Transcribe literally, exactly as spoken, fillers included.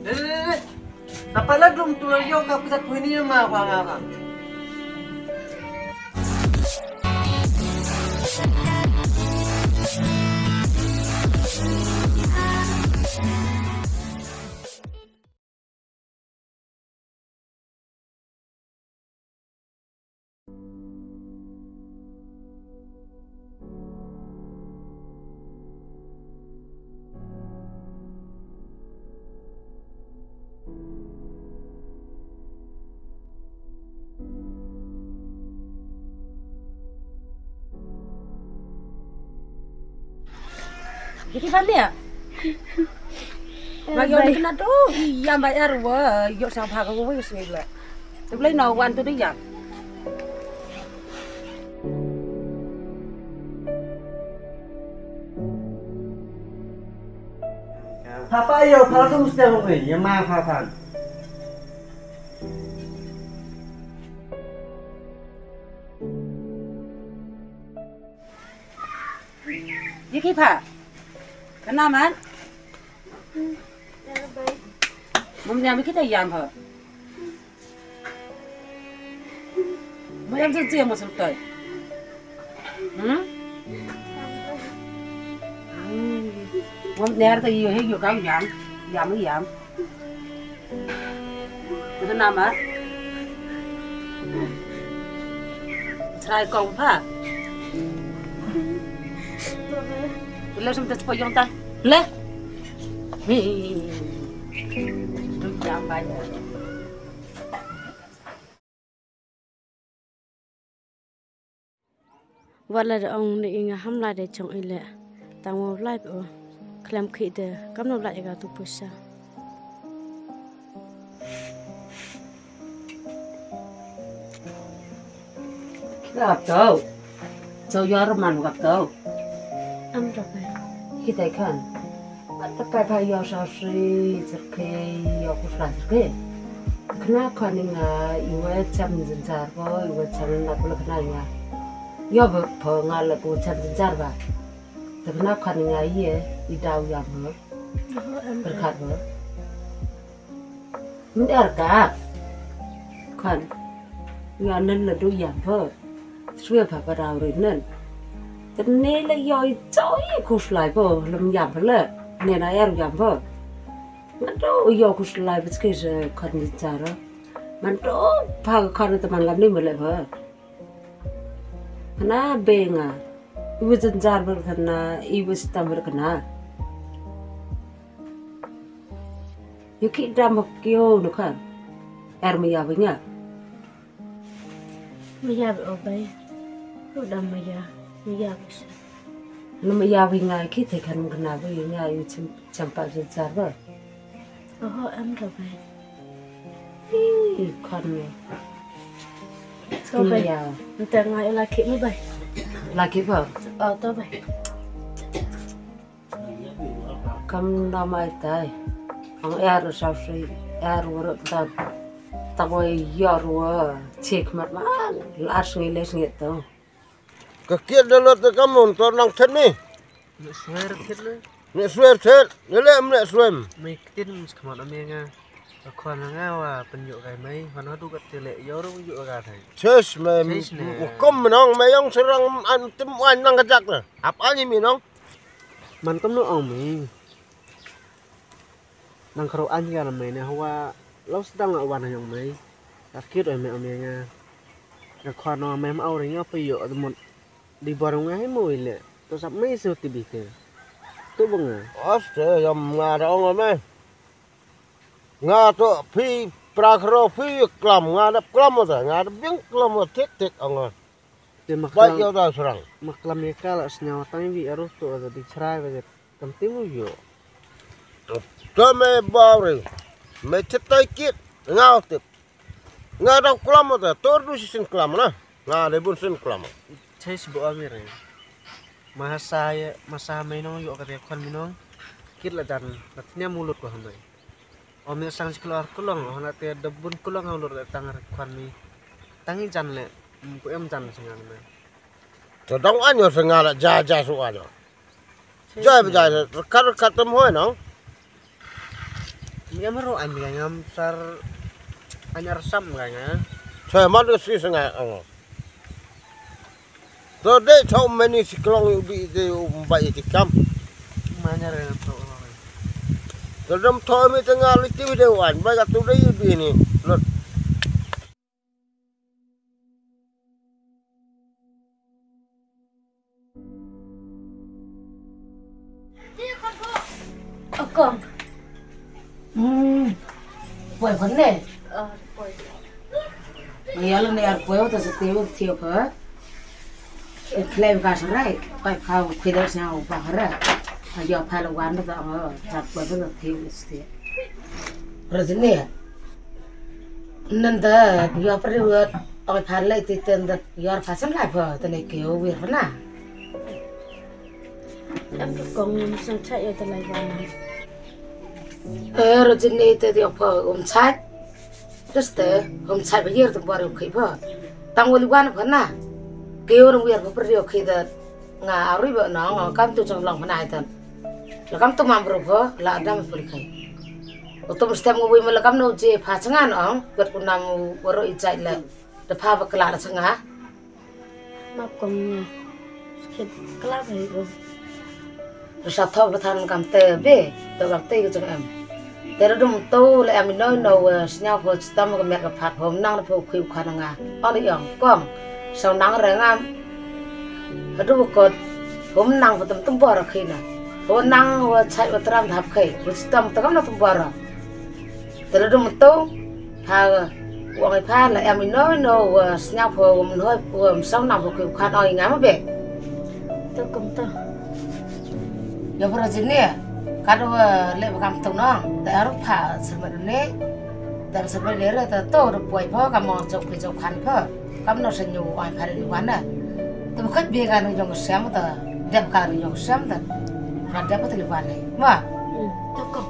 Leh, leh, leh. Tapa la dum tu la yo ka pisa puni ma ba nga ba. Ïa ki ban ïa. Ba ïoh dei kane tu, ïa ba er wa, ïoh sa ba ka wa ïoh sngewbha. Tu blei na wan tu dei ïa. Papa ïoh, papa tu mesti ïoh, ïa ma papa. Ïa ki pha. Kana man? Mum ïam kita ïam pha. Mum ïam sih sih mum sum toi. Hmm? Hmm. Mum ner ta ïoh he ïoh kau ïam. Ïam ïam. Ito naman. Try kong pha. Ila sum tas poyong ta. Le. Hi. Duk jam banyak. Wat la da ong ne i nga ham la de chong i le. Tang mo lai o. Khlem khi de kam no lai ga tu pusa. Gap tau. Chau yar man gap tau. Am rape. Kita kan. Ata pa pa ïa sa sri sirke ïa ku sa sirke. Kna kha ni nga iwa cham jinjar ko iwa cham na kula kna nga. Ïa ba pa nga la ku cham jinjar ba. Ta kna kha ni nga iye i daw ïa ba. Berkat ba. Mder ka. Kan. Ïa nen la du ïa ba. Swe ba ba daw ri nen. Tene la ïa i choi kus lai ba lem ïa ba le. Ne na ïa ïa ba. Man do ïa kus lai ba ski se kan ni chara. Man do pa kan te man lam ni mele ba. Kana benga. Iwa janjar ba kana iwa sitam ba kana. Ïa ki dam ha kio nu kan. Er maya ba nga. Maya ba o bai. Ru dam maya. Maya ba sa. Nu maya ba nga ki te kan kena ba nga yu chim champa jar ba. Oho, em ra bai. Ih, kan ni. So bai. Maya. Nta nga ila ki mu bai. Laki ba. Oh, to bai. Kam na mai tai. Ang er sa sri er wara ta ta wai yar wa chek mat ma la sri le sri to. Ka kiet da lot ka mun to nang thet ni. Ne swer thet le. Ne swer thet. Ne le ne swer. Mai kitin khmat ame nga. Ka khon nga wa pynïoh kai mai. Hon hadu ka tele yor yu ka thai. Ches mai. Ches ne. Kum nong mai yong serang an tim wan nang ka jak na. Ap ani mi nong. Man kam no ong mi. Nang khro an ya na mai ne hawa lo sdang a wan yong mai. Ar kit oi mai ame nga. Nga khwa no mai ma au ring apa yo admut. Di bor nga hai mo ile. To sap mai so ti bi te. Tu bang nga. Oste yom nga da ong mai. Nga to phi pra khro phi klam nga dap klam ta nga dap biang klam tik tik ong. Te ba maklam, ïa da srang. Maklam ïa ka la sñiaw tang wi aru to da di chrai ba kam tim u ïoh. To me bawri. Me chetai kit nga tip. Nga da klam ta tor du sin klam na. Nga de bun sin klam. Chais bo amir. Mahasa ya, masa me nong ïoh ka te khon mi nong. Kit la dan, la tnia mulut ko hamai. Om ne sang chi klor kulong, hona te debun kulong ha ulur tang re kwan mi. Tang i jan le, mm, ku em jan sengan me. To dang anyo sengan la ja ja su anyo. Ja ba ja, rekat rekat tem hoi nong. Ngam ro an ngam sar anyar sam ga nga. Sa ma de si sa nga ang. To de to meni si klong yu bi de u mbai ti kam. Manyar ngam to. To dem to mi te nga li ti de wan ba ga tu de yu bi ni. Lot. Akong. Hmm. Poi kon ne? Ah, poi. Ayala ne ar poi ta sa teu teu pa. E play ka sarai. Pai kau kuidar sa u pa hara. Ayo pa la wan ta ang ta poi ta teu este. Rajini. Nanda yor pari wat ong pha lai ti ten da yor pha san lai pha tene ke o wir pha na. Em ka kong ngam sngewthuh ïa ka lai ba na. Eh, Rajini te ïa pha um chait. Just te um chait ba yer te bor ïa khi pha. Tang wali wan pha na. Ke o wir pha pari ïa khi da nga ari ba na nga kam tu chang long pha na ai tan. La kam tu mam bru pha la dam pha li khai. Utum stem ngu wi ma la kam no je pha changan ong, gat ku nam waro i chai la. Da pha ba kla da changa. Map kong nya. Skit kla ba hi ko. Rasa tho ba than kam te be, to kam te ke chang em. Te ra dum to la em no no wa snya ko stam ka mek ka phat hom nang da pho khu khan nga. Ong di ong kong. Sau nang re ngam. Hadu ko hom nang ba tum tum bor khina. Ho nang wa chai wa tram dhap khai. Wa stam ta kam na tum bor. Te la dum to, pha, u ong i pha la em ino ino wa sñiaw pha wa mnhoi wa msong nang pha kwi u khan ong i nga ma be. To kum to. Yo pha Rajini, ka do wa le ba kam to nong, te aru pha serba ne, te serba ne re te to do poi pha ka mo chok kwi chok khan pha, kam no sa nyu ong i pha re ni wan na. Te ba khoj be ka ru yong siam te, dep ka ru yong siam te, ka dep te li wan ne, ma. Hmm, to kum.